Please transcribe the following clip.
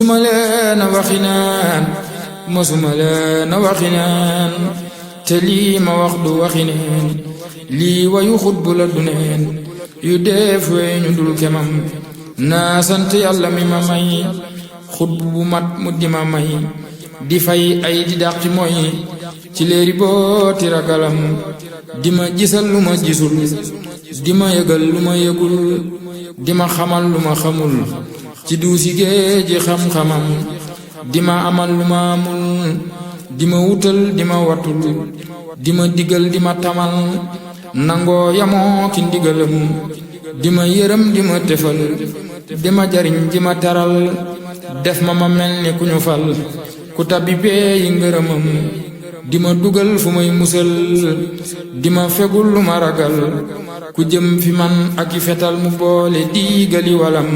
masuma leen a waxi naan masuma leen a waxi naan te lii ma wax du waxi neen lii wayu xutbu la du neen yu def wey ñu dul kemam naa sant yàlla mi ma may xutbu bu mat mu di ma may di fay ay di dàqi mooy ci léeri booti ragalam di ma gisal lu ma gisul di ma yëgal lu ma yëgul di ma xamal lu ma xamul ci duusi géeji xam-xamam di ma amal lu ma amul di ma wutal di ma watul di ma digal di ma tamal nangoo yamoo ki ndigalam di ma yërëm di ma tefal di ma jariñ di ma taral def ma mel ni ku ñu fal ku tabbi bee yi ngërëmam di ma dugal fu may musal di ma fegul lu ma ragal ku jëm fi man ak i fetal mu boole diigali walam